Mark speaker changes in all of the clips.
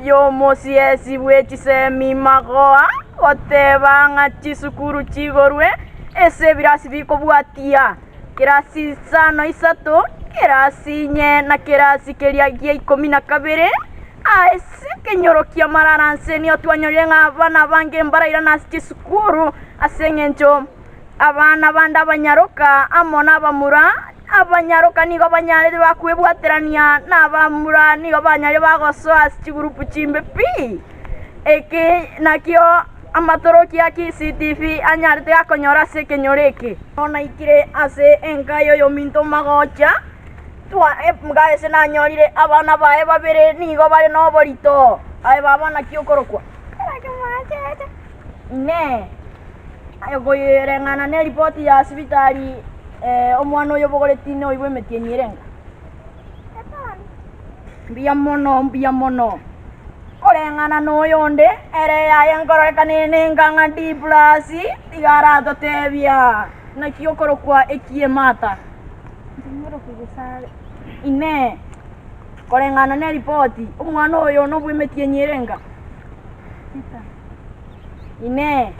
Speaker 1: y'omosiesi bwe chisemi magoa goteba ng'a chisukuru chigorwe ase ebirasi bikobwatia, kerasi isano isato, kerasi inye na kerasi keria gia ikomi na kabere. Ase ekenyoro ki'amarara nse nigo twanyorire ng'a abana abange mbarairane ase chisukuru ase engencho abana bande abanyaroka amo nabamura Abanyaroka nigo banyarete bakwebwaterania nabamura, nigo banyarire bagosoa ase chigurupu chimbe pi. Eke nakio amatoroki a CCTV anyarete gakonyora ase ekenyoro eke. Bono naikire ase enka y'oyominto magocha, ase nanyorire abana baye babere nigo bare noborito. Aye baba naki okorokwa? Inee! Koyereng'ana neripoti ya sibitari omwana oyo obogoretie noigwe emetienyi ere enga? Mbuya mono, mbuya mono. Koreng'ana noyonde, ere yaye nkororekana ere nenga ng'a D plus, tiga aratotebia naki okorokwa ekiemata. Inee! Koreng'ana neripoti, omwana oyo nobwe emetienyi ere enga? Inee!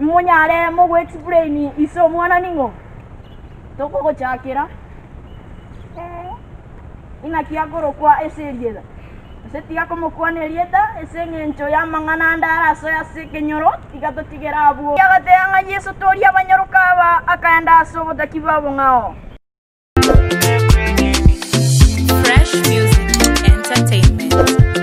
Speaker 1: Imonyare mogoexplain ise omwana ning'o? Tokogochakera. Inaki akorokwa ase erieta? Gose tiga komokwana erieta ase engencho y'amang'ana ande arasoe ase ekenyoro, tiga totigere abwo. Agateba ng'a Yeso toria abanyoroka aba, akaenda ase obotaki bw'obong'ao.
Speaker 2: Fresh Music Entertainment.